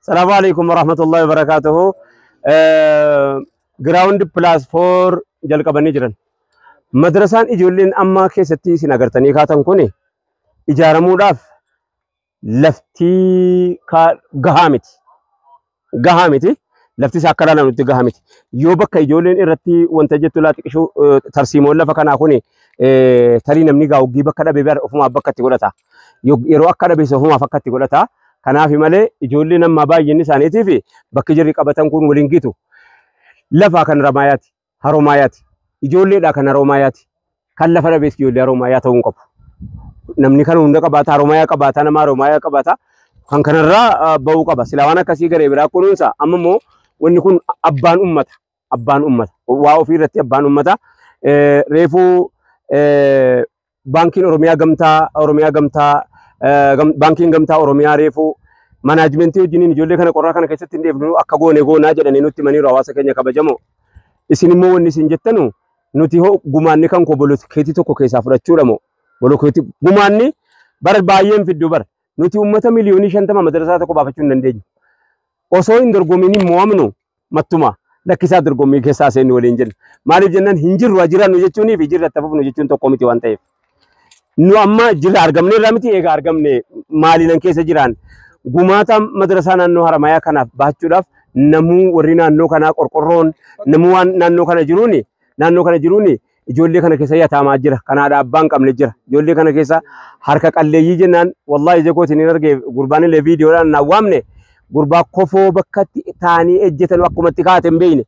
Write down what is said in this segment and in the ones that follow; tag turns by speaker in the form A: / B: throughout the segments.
A: Salaamu alaikum warahmatullahi wabarakatuhu. Ground plus 4 jalqabanii jiran. Madrasaan ijoolleen amma keessatti isin agartanii kaatan kun ijaaramuudhaaf lafti gahaa miti. Gahaa miti. Lafti isaa akka ilaalamutti gahaa miti. Yoo bakka ijoolleen irratti wanta jettu laa xiqqishuu tarsiimoon lafa kanaa kun tarii namni gaa'uggii bakka dhabe bara ofumaaf bakka itti godhata. Yeroo akka dhabe ofumaaf akka itti godhata. Kanaaf malee ijoolleen amma baay'inni isaaniitiif bakki jirri qabatan kun waliin gitu. Lafa kan Ramaayaati, Haromaayaati. Ijoolleedha kan Haromaayaati. Kan lafa dhabees ijoollee Haromaayaa ta'uu hin qabu. Namni kan hunda qabaata, Haromaayaa qabaata, nama Haromaayaa qabaata. Kan kanarraa ba'uu qaba. Silaa waan akkasii garee biraa kunuunsa. Amma immoo wanni kun abbaan ummata. Abbaan ummata. Waa ofii irratti abbaan ummata. Reefuu baankiin Oromiyaa gamtaa Oromiyaa gamtaa baankiin gamtaa Oromiyaa reefuu manaajimentii wajjiniin ijoollee kana qorraa kana keessatti hin dheefnu akka goone goonaa jedhanii nutti himaniiru hawaasa keenya kabajamoo. Isin immoo wanni isin jettanu nuti hoo gumaanni kan koo bolokeetii tokko keessaa fudhachuudha moo bolokeetii gumaanni bara baay'een fiddu bara nuti uummata 50,000,000 madrasaa tokko baafachuu hin dandeenyu. Osoo hin dorgomiin hin mo'amnu mattuma lakkisaa dorgommii keessaa seennu waliin jenna. Maaliif jennaan hin jirru haa jiraannu jechuunii fi jirra itti fufnu jechuun tokko miti waan ta'eef. Nu amma jirra argamne irraa miti egaa argamne maaliinan keessa jiraan gumaata madrasaa naannoo Haramayaa kanaaf baachuudhaaf namuu warri naannoo kanaa qorqorroon namuu waan naannoo kana jiruuni ijoollee kana keessa yataamaa jira. Kanaadha abbaan qabne jira. Ijoollee kana keessa harka qalleeyyii jennaan wallahi ija kootiin hin arge gurbaan illee viidiyoodhaan na waamne gurbaa kofoo bakkatti taanii ejjetan akkumatti kaate hin beekne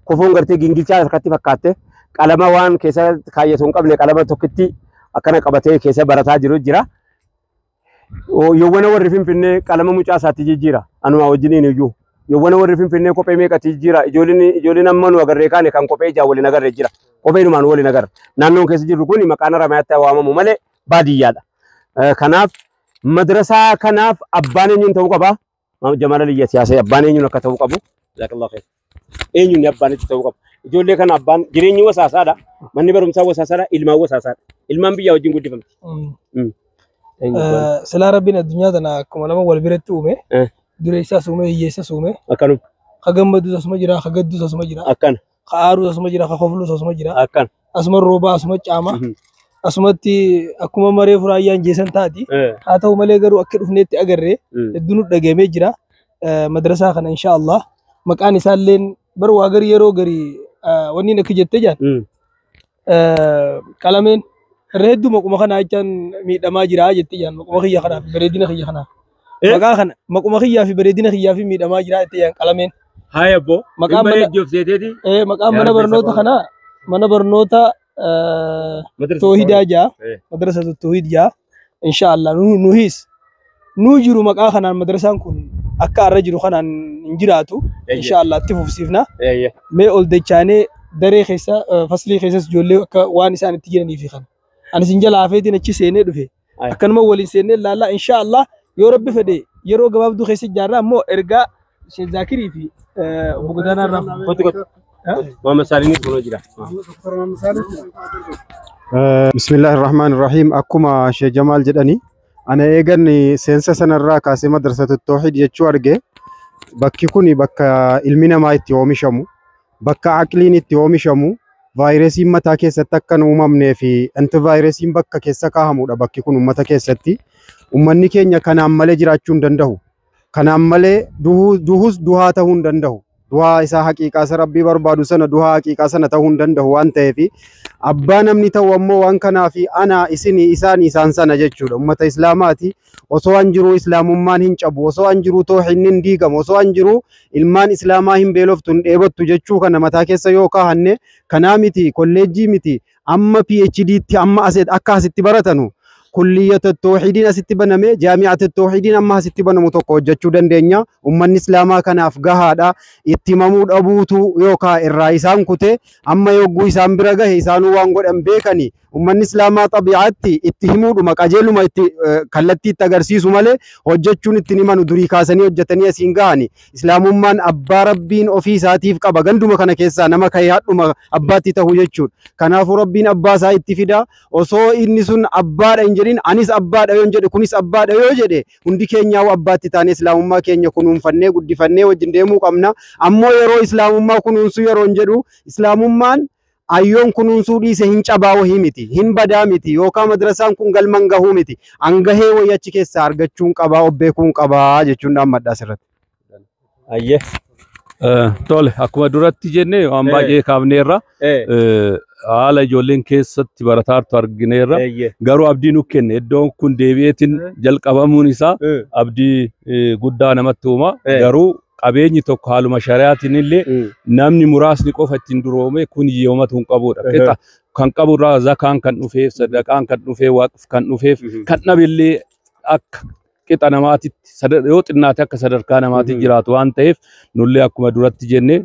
A: kofoon gartee gingilchaa harkatti fakkaatte qalama waan keessa kaayyatu hin qabne qalama tokkitti akkana qabatee keessa barataa jiru jira. Yowwana warri Finfinnee qalama mucaa isaatti jijjiira. Anuma wajjiniin iyyuu. Yowwana warri Finfinnee kophee meeqatti jijjiira. Ijoolleen amma nu agarree kaane kan kophee ijaa waliin agarree jira. Kopheenumaan waliin agarra. Naannoon keessa jirru kun maqaan Haramayaatti waamamu malee baadiyyaadha. Kanaaf madrasaa kanaaf abbaan eenyuun ta'uu qaba? Jamaal Aliyyaa siyaasa abbaan eenyuun akka ta'uu qabu? Jazakallahu khair. Eenyuun abbaan itti ta'uu qabu? Ijoollee kana abbaan jireenyi wasaasaadha. Manni barumsaa wasaasaadha. Ilmaan wasaasaadha. Ilmaan biyyaa wajjin guddifamti.
B: Silaa Rabbiin addunyaa tana akkuma nama wal biratti uume dureessaas uume hiyyeessas uume
A: Akkanuma.
B: ka gammadus asuma jira ka gaddus asuma jira
A: Akkana.
B: ka aarus asuma jira ka koflus asuma jira
A: Akkana.
B: asuma roobaa asuma caama asumatti akkuma maree furaayyaan jeesan taati haa ta'u malee garuu akka dhufneetti agarree hedduu nu dhageemee jira madrasaa kana insha Allah maqaan isaalleen bar waa gari yeroo gari wanni akka jettee jaan qalameen irra hedduu maquma kanaa jechaan miidhamaa jira jettee jaan maquma kiyya kanaaf bareedina kiyya kanaaf maqaa kana maquma kiyyaa fi bareedina kiyyaa fi miidhamaa jira jettee jaan qalameen.
A: Haa abbo.
B: Maqaan mana maqaan mana barnoota kanaa mana barnoota Toohidaa jaa madrasa Toohid jaa insha Allah nuhis nu jiru maqaa kanaan madrasaan kun akka arra jiru kanaan hin jiraatu insha Allah itti fufsiifna mee ol dachaanee daree keessa faslii keessas ijoollee akka waan isaan itti jiranii fi kana. Ani sin jala hafeetiin achi seenee dhufe. Akkanuma waliin seenee ilaallaa insha Allah yoo Rabbi fedhe yeroo gabaabduu keessa ijaarraa ammoo ergaa Sheekh Zaakirii fi obbo Godaanaa irraa.
A: Muhammad Saalinis kunoo jira.
C: Bismillahirrahmanirrahiim. Akkuma Sheekh Jamaal jedhani ana eegan seensa sanarraa kaasee madrasatu Toohid jechuu arge bakki kun bakka ilmi namaa itti oomishamu bakka aqliin itti oomishamu vaayirasiin mataa keessatti akka hin uumamnee fi antivaayirasiin bakka keessa kaahamudha bakki kun uummata keessatti. Uummanni keenya kanaan malee jiraachuu hin danda'u. Kanaan malee duhus duhaa ta'uu hin danda'u. Duhaa isaa haqiiqaa isa Rabbii barbaadu sana duhaa haqiiqaa sana ta'uu hin danda'u waan ta'eef abbaa namni ta'u ammoo waan kanaaf ana isinii isaan isaan sana jechuudha. Uummata Islaamaati. Osoo an jiruu Islaamummaan hin cabu, osoo an jiruu toohinni hin diigamu, osoo an jiruu ilmaan Islaamaa hin beeloftu hin dheebottu jechuu kana mataa keessa yoo kaahanne kanaa miti kolleejjii miti amma PhD tti amma akka asitti baratanu kulliyata toohidiin asitti baname jaami'ata toohidiin amma asitti banamu tokko hojjechuu dandeenya. Uummanni Islaamaa kanaaf gahaadha. Itti himamuu dhabuutu yookaan irraa isaan kute amma yogguu isaan bira gahe isaanuu waan godhan beekani. Uummanni Islaamaa xabi'aatti itti himuudhuma qajeeluma itti kallattii itti agarsiisu malee hojjechuun ittiin himanu durii kaasanii hojjetanii asiin gahani. Islaamummaan abbaa Rabbiin ofii isaatiif qaba. Ganduma kana keessaa nama ka'ee hadhuma abbaatti ta'u jechuudha. Kanaafuu Rabbiin abbaa isaa itti fida. Osoo inni sun abbaadha hin jedhin anis abbaadha yoo jedhe kunis abbaadha yoo jedhe hundi keenyaa abbaatti taanee Islaamummaa keenya kunuunfannee guddifannee wajjin deemuu qabna. Ammoo yeroo Islaamummaa kunuunsuu yeroo hin jedhu Islaamummaan ayyoon kunuunsuu dhiise hin cabaa wahii miti, hin badaa miti, yookaan madrasaan kun galman gahuu miti. Angahee wayii achi keessaa argachuun qabaa, of beekuun qabaa jechuun dhaammadha asirratti.
A: Ayyee.
D: Tole, akkuma duratti jenne waan baay'ee kaafneerra. Haala ijoolleen keessatti barataartu argineerra. Garuu abdii nu kenne iddoon kun deebi'eetiin jalqabamuun isaa abdii guddaa namatti uuma. Garuu qabeenyi tokko haaluma shari'aatiin illee namni muraasni qofa ittiin duroome kun hiyyoomatu hin qabudha. Qixa kan qaburraa zakaan kan dhufeef, sadaqaan kan dhufeef, waaqf kan dhufeef, kan dhabillee akka qixa namaatitti yoo xinnaate akka sadarkaa namaatti jiraatu waan ta'eef nullee akkuma duratti jenne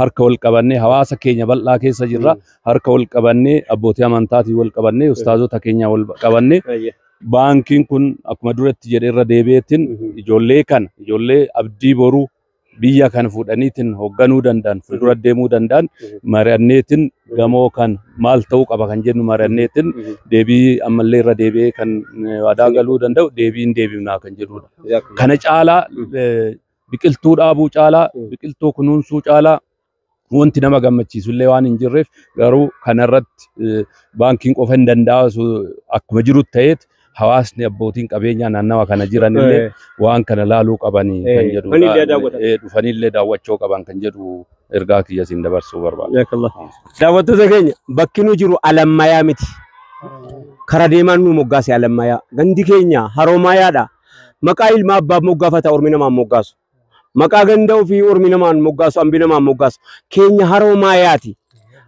D: harka wal qabannee hawaasa keenya bal'aa keessa jirra. Harka wal qabannee abbootii amantaatiin wal qabannee ustaazota keenya wal qabannee baankiin kun akkuma duratti jedhe irra deebi'eetiin ijoollee kana ijoollee abdii boruu biyya kana fuudhaniitiin hoogganuu danda'an fuuldura deemuu danda'an mari'anneetiin gamoo kan maal ta'uu qaba kan jennu mari'anneetiin deebii ammallee irra deebi'ee kan waadaa galuu danda'u deebiin deebifnaa kan jedhudha. Kana caalaa biqiltuu dhaabuu caalaa biqiltuu kunuunsuu caalaa wanti nama gammachiisu illee waan hin jirreef garuu kanarratti baankiin qofa hin danda'u akkuma jiru ta'eet hawaasni abbootiin qabeenyaa naannawa kana jiran illee waan kana laaluu qabanii kan jedhu dhufanillee daawwachuu qaban kan jedhu ergaa kiyya siin dabarsuu barbaada.
A: Daawwattoota keenya bakki nu jiru alammayaa miti. Kara deemaan nu moggaase alammayaa. Gandi keenya haroomayaadha. Maqaa ilma abbaa moggaafata ormi namaan moggaasu. Maqaa ganda ofii ormi namaan moggaasu ambi namaan moggaasu. Keenya haroomayaati.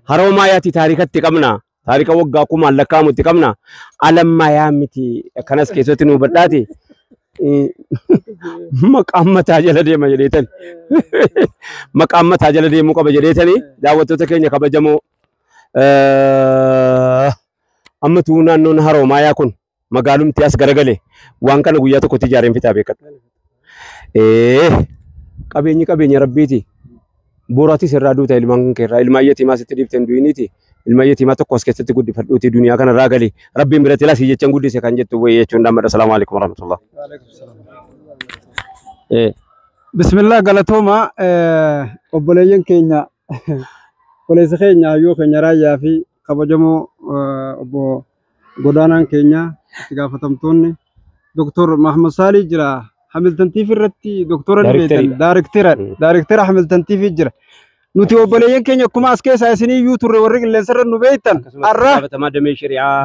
A: Haroomayaati taarikatti qabna. Taarika waggaa kumaan lakkaa'amutti qabna. Alammayaa miti kanas keessatti nu hubadhaati. Maqaan mataa jala deema jedheetani. Maqaan mataa jala deemuu qaba jedheetani. Daawwattoota keenya kabajamoo amma tuu naannoon haroomayaa kun magaalumti as garagale waan kana guyyaa tokkotti ijaareen fixaa beekadha. Qabeenyi qabeenya rabbiiti. Boraatis irraa duuta ilmaan keerraa ilmaan yatiimaa sitti dhiifteen du'iniiti. Ilma yatiimaa tokko as keessatti guddifadhuuti duniyaa kana irraa gali rabbiin biratti lasii jechaan guddise kan jettu wayii jechuun dhaammadha. Salaamu alaikum warahmatullah.
E: Bismillah galatooma obboleeyyan keenya obboleessa keenya hayyuu keenya raayyaa fi kabajamoo obbo Godaanaan keenya itti gaafatamtoonni Doktor Mahmud Saalii jira. Hamilton TV irratti doktora ni beektan daarektera Hamilton TV jira. Nuti obboleeyyan keenya akkuma as keessaa isinii iyyuu turre warri qilleensarra nu beektan har'a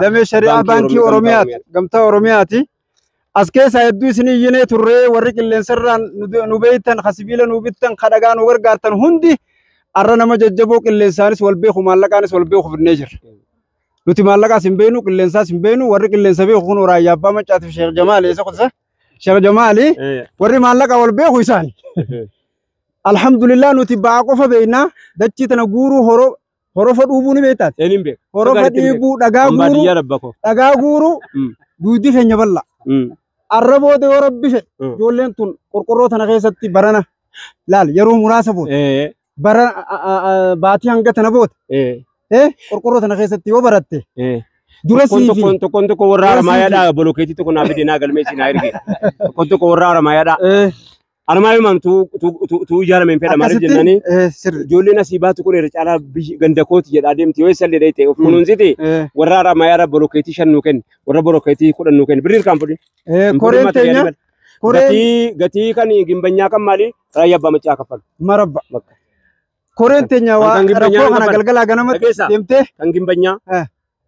E: damee shari'aa baankii Oromiyaati gamtaa Oromiyaati. As keessaa hedduu isinii iyyinee turre warri qilleensarraan nu beektan ka sibiila nu bittan ka dhagaa nu gargaartan hundi har'a nama jajjaboo qilleensaanis wal beeku maallaqaanis wal beeku fidnee jirra. Nuti maallaqaas hin beeknu qilleensaas hin beeknu warri qilleensa beeku kun raayyaa abbaa maccaatiif Sheekh Jamaal eessa qotisa? Sheekh Jamaali warri maallaqa wal beeku isaani. Alhamdulillah nuti ba'aa qofa beeknaa dachii tana guuruu horofa dhuubuu ni beektaati. Horofa dhiibuu dhagaa guuruu duudi keenya bal'a. Arra booda yoo rabbi fedhe ijoolleen tun qorqorroo tana keessatti barana laal yeroo muraasa booda bara baatii hanga tana booda qorqorroo tana keessatti yoo baratte dura siifi
A: tokkoon tokko warra harmaayaadhaa bolokeetii tokko naa fide naa galmeessi naa erge tokkoon tokko warra harmaayaadhaa. Armaayumaan tuu ijaarame hin fedha maaliif jennaani ijoolleen asii baatu kun irra caalaa ganda kooti jedhaa deemti yoo eessallee dhayite of kunuunsiti warra harmaayaadhaa bolokeetii 5 nuu kenni warra bolokeetii 10 nuu kenni birrii kan fudhin.
E: Koreen teenya
A: gatii kan gimbanyaa kan maali raayyaa abbaa macaa kaffalu.
E: Marabba. Koreen teenya waa rakkoo kana galgalaa ganamatti deemtee.
A: Kan gimbanyaa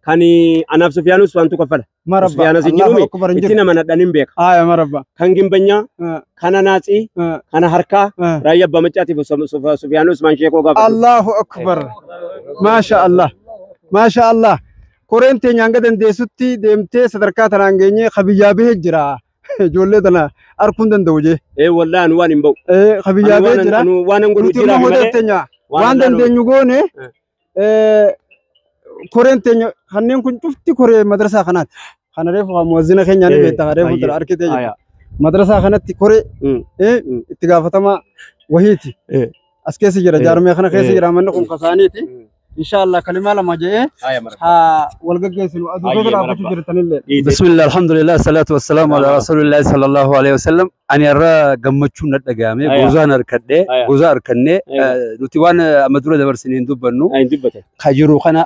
A: kan anaaf Sufiyaanus wantu kaffala.
E: Marabba.
A: Sufiyaanus hin jiruumi itti nama nadhan hin beeka.
E: Marabba.
A: Kan gimbanyaa kana naatsii kana harkaa raayyaa abbaa macaatiif Sufiyaanus mansheekoo gaafatu.
E: Allahu akbar. Maasha Allah. Maasha Allah. Koreen teenya hanga dandeessutti deemtee sadarkaa tanaan geenyee kabiyyaa bahee jira. Ijoollee tana arguu hin danda'u jee.
A: Wallahi anu waan hin ba'u.
E: Kabiyyaa bahee jira.
A: Waan hin godhu
E: jira malee. Waan dandeenyu goone Koreen teenya kanneen kun cufti koree madrasaa kanaati. Kana reefu muwazzina keenya ni beekta reefu dura arkitee jira. Madrasaa kanatti koree itti gaafatamaa wahiiti. As keessa jira jaarmee kana keessa jira manni kun kasaaniiti. Inshallah kalimaa lama jedhee haa wal gaggeessinu aduutoota dhaabbachuu jirtanillee.
F: Bismillah, alhamdulillah, salatu wassalamu ala rasulillah sallallahu alaihi wasallam. Ani irra gammachuun na dhagahame, gozaan harkadhee, gozaa harkannee, nuti waan amma dura dabarsinee hin dubbannu. Ka jiru kana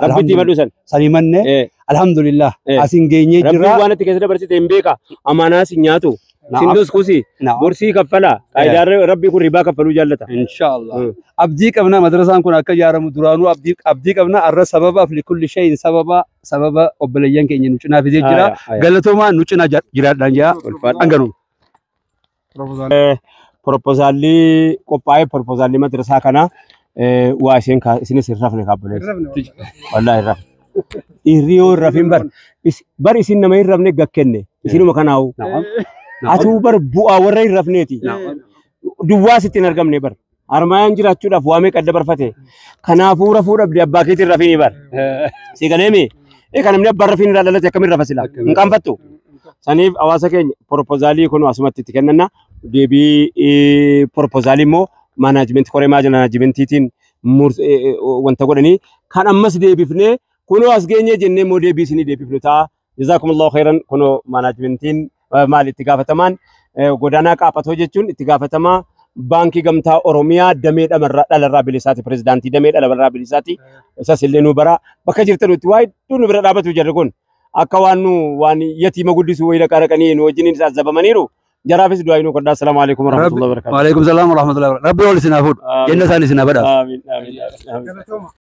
F: sanii manne, alhamdulillah, asin geenyee jira.
A: Rabbiin waan ati keessa dabarsite hin beeka, amaanaa si nyaatu. Sindos kusi, borsii kaffala, qaayidaan rabbii kun ribaa kaffaluu jaallata.
F: Inshallah. Abdii qabna madrasaan kun akka ijaaramu duraanuu abdii qabna arra sababaaf likulli shay'in sababa sababa obboleeyyan keenya nu cinaa fidee jira. Galatoomaa nu cinaa jiraadhaan jira. Dhanganuu.
A: Proposaalli qophaa'ee proposaalli madrasaa kana waa isheen isinis hin rafne kaabboleessa. Wallaahi hin rafne. Dhiirri yoo hin rafin bar isin nama hin rafne gakkenne isinuma kanaawu. Atuu bar bu'aa warra hin rafneeti. Duwwaas ittiin argamne bar. Harmaayaan jiraachuudhaaf waamee qadda barfate. Kanaafuu rafuu dhabde abbaa keetiin rafiini bar. Si galeemi? Kan namni abbaan rafiin irraa dhalate akkamiin rafa sila? Hin qaanfattu. Saniif hawaasa keenya proposaalii kun asumatti itti kennanna. Deebii proposaalii immoo maanaajimenti koree maanaajimentiitiin wanta godhanii kan ammas deebifnee kunoo as geenyee jennee immoo deebii isinii deebifnu ta'a. Jazaakumullahu khairan kunoo maanaajimentiin maal itti gaafatamaan Godaanaa Qaaphatoo jechuun itti gaafatamaa Baankii Gamtaa Oromiyaa damee dhalarraa bilisaati pirezidaantii damee dhalarraa bilisaati isas illee nu bara bakka jirtanutti waa hedduu nu bira dhaabatu jarri kun akka waan nu waan yatiima guddisuu wayii dhaqaa dhaqanii nu wajjiniin azabamaniiru jaraafis du'aa nu godhaa. Assalaamu alaikum warahmatullahi wabarakatuh.
F: Waalaikum salaam warahmatullahi wabarakatuh. Rabbi ol isin haa fuudhu. Janna isaan isin haa badhaasu.
A: Amiin amiin amiin.